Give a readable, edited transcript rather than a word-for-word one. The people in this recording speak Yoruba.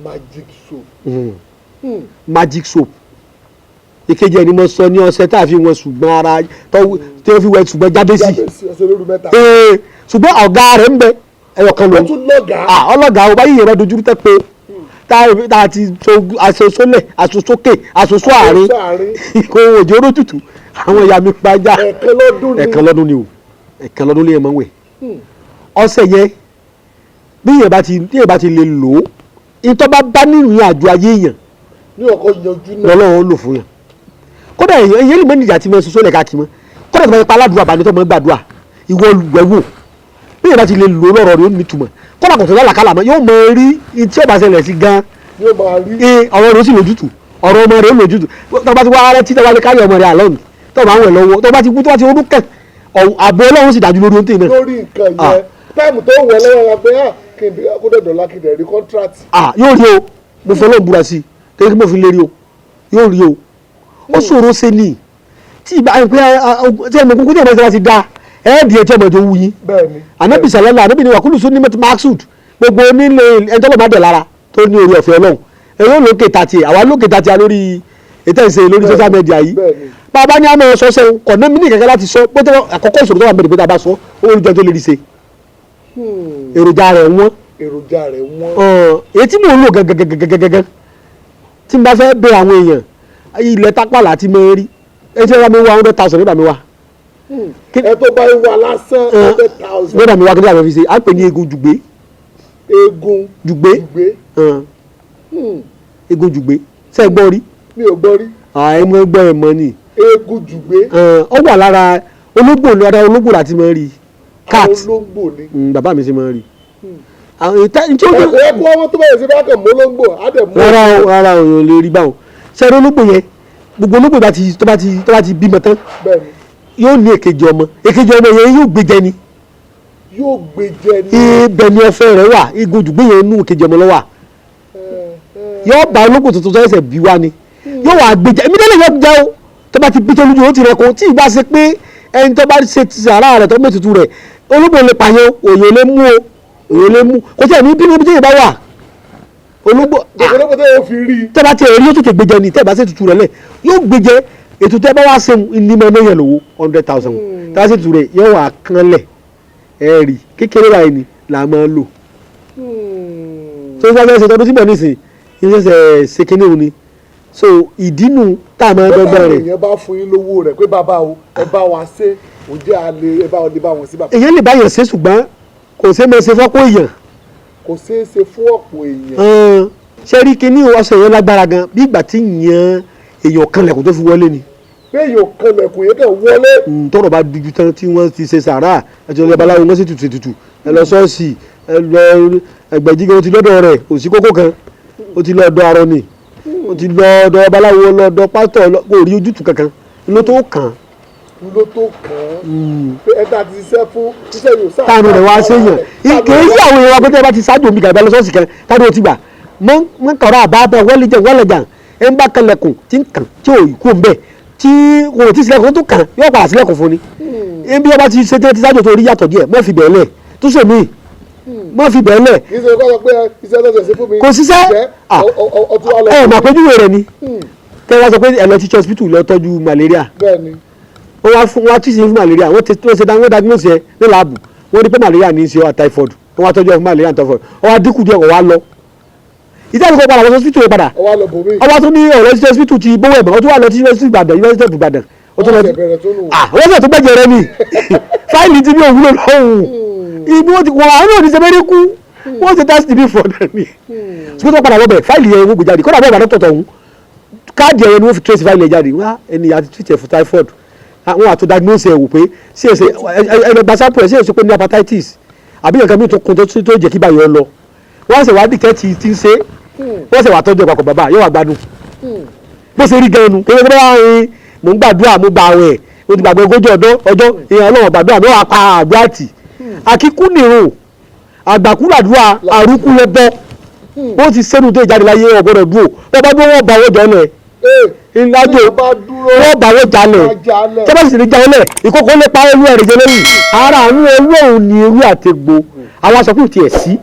Magic soap. Magic soap. Ìkejì ẹni mo sọ ní ọṣẹ tá a fi wọn ṣùgbọ́n ara tí wọ́n fi wẹ ṣùgbọ́n jábẹ́sì. Jábẹ́sì, ọṣẹ olóru mẹ́ta. Ee, ṣùgbọ́n ọ̀gá rẹ̀ ń bẹ, ẹyọ kan Ó lòun. tún lọ́gàá. Ah, ọlọ́gàá o, báyìí yẹn bá dojú tẹ́ pé tá a ti so aṣọ sólẹ̀, aṣọ sókè, aṣọ sọ àárín. Aṣọ àárín. Kò òjò rótùtù àwọn ìyá mi gbájà. Ẹ̀ẹ̀kan lọ́dún ni. Ẹ̀ẹ̀kan lọ́dún ni o, ẹ̀ẹ̀kan lọ́dún lè máa ń wẹ̀ ọṣẹ yẹn. Bí yẹn bá ti lè lò ó, ìtọ́ bá bá nínú àjò ayé èèyàn Ní ọkọ̀ yanjú náà. lọ́lọ́run ó lò fún yàn. Kódà èèyàn lè mọ níjà tí mo sọ sólẹ̀ káàkiri mọ́. Kódà tó bá yẹ pa aládùúgbò àbáni tó mọ́ gbàdúrà ìwọ olùwẹ̀wò, bí yẹn bá ti lè lò ó, lọ́rọ̀ rẹ̀ ó nítumọ̀. Kódà kò tó lálàkàlà mọ́, yóò mọ rí tí ó bá ṣẹlẹ̀ sí gan. Yóò máa rí. Ee, ọ̀rọ̀ rẹ̀ ó sì lójútù, ọ̀rọ̀ ọmọ rẹ̀ ó lójútù. Tó bá ti wá rẹ tí tó bá ti kárí ọmọ rẹ̀ àlọ́ọ̀nù tó bá ń wẹ̀ lọ́wọ́, tó bá ti kú, tó bá ti ronú kàn, àbọ̀ Ọlọ́run sì dájú lórí oúnjẹ náà. Lórí nǹkan yẹn, time tó wọ̀ lọ́wọ́ wa pé ah, kí n kó dẹ̀ dọ̀la kí n dẹ̀ rí contract. Ah, yóò rí o. Mo fọlọ́ búra sí i kékeré, mo fi lérí o, yóò rí o. Ó ṣòro ṣe ni tí ìgbà pé tí ẹ̀mí kúkú tí ẹ̀mí ti da ẹ̀ẹ́dì ẹ̀ tí ọmọ tó wù yín. Bẹ́ẹ̀ni. Anabi salala, anabi ni wàkúlù sún ní mẹ́tì maxud, gbogbo onílé ẹni tọ́lọ̀ bá dẹ̀ lára tó ní orí ọ̀fẹ́ Ọlọ́run ẹ̀yọ́ lókè tàtì, àwa lókè tàtì a lórí ètò ìṣe lórí social media yìí. Bàbá ní àmọ́ sọ sẹ́wọ̀n kọ̀ọ̀nà mí ní kẹ̀kẹ́ láti sọ pé àkọ́kọ́ ìṣòro tó wà mẹ́rin pé tá a bá sọ ó rí jẹun tó lè rí ṣe, èròjà rẹ̀ wọ́n. Èròjà rẹ̀ wọ́n. Èyí tí mò ń lò gẹ́gẹ́gẹ́gẹ́gẹ́ tí n bá fẹ́ bẹ àwọn èèyàn ilẹ̀ tápà láti mọ rí ẹ tí wọ́n bá mi wá 100,000 nígbà mi wá. Ẹ tó bá ń wà lásán, 100,000. Nígbà mi wá, kí ni àwọn fi ṣe á pè ní eegun jùgbé. Eegun jùgbé. Jùgbé. Eegun jùgbé, ṣé ẹ gbọ́ rí? Mi ò gbọ́ rí. Ẹ mọ gbọ́, ẹ mọ ni. Eegun jùgbé. Ó wà lára ológbò ní ọ̀dà ológbò láti mọ rí, cat. Olóńgbò ni. Bàbá mi ṣe mọ rí àwọn ìta tí ó Ẹ̀kọ́ ẹ̀kọ́ ọmọ tó bẹ̀rẹ̀ sí bá kàn mọ́ olóńgbò á dẹ̀ mú. Rárá o, rárá o, èèyàn lè rí báwọn. Ṣé ẹ rí ológbò yẹn, gbogbo ológbò bá ti tó bá ti bímọ tán, yóò ní èkejì ọmọ. Èkejì ọmọ yẹn yóò gbé jẹ ni. Yóò gbé jẹ ní. Ibẹ̀ ni ọ̀fẹ́ rẹ̀ wà. Igun jùgbé yẹn nú èkejì ọmọ lọ́wà, yóò bá ológbò tuntun tó ẹsẹ̀ bí wá ni, yóò wà gbé jẹ. Èmi délé yóò jẹ o. Tó bá ti bí tó lójú ó ti rẹ kó tí ì bá ṣe pé ẹni tó bá ṣe ti sàrà rẹ̀ tó mẹ́tutù rẹ̀, ológbò lè pààyàn o, òyìn lè mú o, òyìn lè mú kò tí ẹ̀ ní bínú bí tí ì bá wà ológbò. Gbogbo olóńgbò tó yóò fi rí i. Tẹ́ bá ti rí, yóò tètè gbé jẹ ni. Tẹ́ bá ṣe tutù rẹ̀ lẹ̀, yóò gbé jẹ. Ètò tẹ́ bá wá ṣe ní mọ́ ẹ̀yẹ lówó 100,000, tẹ́ bá ṣe tutù rẹ̀, yóò wà kánlẹ̀. Ẹ̀ rí kékeré báyìí ni là máa ń lò. Tó bá fẹ́ ṣe tọdún tí bọ̀ nísìn yóò ṣẹ̀ṣẹ̀ ṣe kinní òun ni. So ìdínú tá a máa Bẹ́ẹ̀ dọ́gbọ́n rẹ̀. Èèyàn bá fún yín lówó rẹ̀ pé bàbá o, ẹ bá wa ṣe, ò jẹ́ àlè ẹ bá lè bá wọn sí bàbá. Èèyàn lè bá yàn ṣe, ṣùgbọ́n kò ṣe é máa ṣe fọ́pọ̀ èèyàn. Kò ṣeé ṣe fún ọ̀pọ̀ èèyàn. Ṣe rí kinní ọ̀sẹ̀ yẹn lágbára gan, bí ìgbà tí yàn èèyàn kan lẹ̀kùn tó fi wọlé ni. Pé èèyàn kan lẹ̀kùn yẹn kàn wọlé. Tọ́rọ̀ bá dúdú tán tí wọ́n ti ṣe sàrà, ẹ ti lọ babaláwo, wọ́n sì tutù tutù, ẹ lọ ṣọ́ọ̀ṣì, ẹ lọ ẹgbẹ̀jì gan, ó ti lọ́dọ̀ rẹ̀ kò sí kókó kan, ó ti lọ ọ̀dọ̀ arọ ni, ó ti lọ ọ̀dọ̀ babaláwo, lọ ọ̀dọ̀ pásítọ̀, kò rí ojútùú kankan ló tó kàn án. Ló tó kàn án pé ẹ ta ti ṣiṣẹ́ fún iṣẹ́ yóò sáà. Táànù rẹ̀ wá séèyàn kì í sí àwọn èèyàn wa pé tẹ́ ẹ bá ti ṣáájú omi gàgbé lọ ṣọ́ọ̀ṣì kan táànù ó ti gbà mọ́ kọ̀ọ̀rọ̀ àbábọ̀ wọ́lẹ̀jà wọ́lẹ̀jà, ẹ ń bá kanlẹ̀kùn tí ń kàn tí ò kú ń bẹ̀, tí kò tí sílẹ̀kùn tó kàn, yóò padà sílẹ̀kùn fún ni. Bí ọba ti ṣe tẹ́ ti ṣáájú tó rí yàtọ̀ díẹ̀, mọ́ fi bẹ̀ẹ́ lẹ̀ tó ṣe mí, mọ́ fi bẹ̀ẹ́ lẹ̀. Kì í ṣe kọ́ sọ pé iṣẹ́ tó ṣe fún mi. Kò ṣiṣẹ́. Jẹ́ ọtún wa lọ. Ẹ mà péjúwe rẹ̀ ni kẹ́ wá sọ pé ẹ lọ teach hospital lọ tọ́jú malaria. Wọ́n wá fún wọ́n á tíṣe fún malaria, wọ́n ti wọ́n ṣe wọ́n diagnose ẹ ní lab, wọ́n rí pé malaria ní í ṣe ọ́, typhoid. Wọ́n wá tọ́jú ẹ fún malaria and typhoid, wọ́n wá dínkù díẹ̀, kò wá lọ ìdí àti kò padà lọ sí hospital yẹn padà. Ọwọ́ lọ bòmí. Ọba tún ní ọ̀rọ̀ sí hospital ti bówó ẹ̀mọ́, ó tún wà lọ sí University Ìbàdàn, University of Ìbàdàn, ó tún lọ Wọ́n sí ṣe bẹ̀rẹ̀ tó nù. Ah, wọ́n sì tún gbẹ̀jẹ̀ rẹ ni fáìlì tí mi ò wúlò lọ́hùn ibi wọ́n ti wọ́n àwọn náà ní sẹ́mẹ́rẹ́ kú, wọ́n ti test bí fún ọ̀dọ̀ ni. Ṣùgbọ́n tó padà lọ́bẹ̀, fáìlì yẹn wọ́n gbé jáde. Kódà bọ́ọ̀ bá dọ́tọ̀ ọ̀hún, káàdì ẹ̀yẹ ni wọ́n fi trace fáìlì yẹn jáde wá. Ẹni àti treat ẹ̀ fún typhoid, àwọn àti diagnose ẹ̀ wò pé sí ẹsẹ̀ ẹ lọ gba sample ẹ̀ sí ẹsẹ̀ pé ní hepatitis àbí nǹkan mi tó kun tó jẹ́ kí báyọ̀ lọ. Wọ́n sì wá dìkẹ́ tí tí ń ṣe, wọ́n sì wá tọ́jú ẹ̀ papọ̀, bàbá yóò wá gbádùn bó ṣe rí gan nu. Kéde bá ń mò ń gbàdúrà, mo gbà àwẹ̀, o ti gbàgbé 40 ọdún ọjọ́ èèyàn Ọlọ́run gbàdúrà mi wà pa àdúrà tì. Àkíkú nìrò àgbàkú làdúrà, àrùkú lẹ bọ bó ti sẹ́nu tó ìjáde láyé ọ̀gbọ́dọ̀ dúró. Bó bá dúró, wọ́n bá owó jọ lẹ̀ ńlájò. Bá dúró, wọ́n bá owó jalẹ̀. Jalẹ̀. Tí wọ́n bá sì ní jalẹ̀, ìkókó lè pa olú ẹ̀rẹ̀ jẹ lẹ́yìn ara àánú Ọlọ́run ní ewé àtegbò àwọn aṣọ kò tiẹ̀ sí.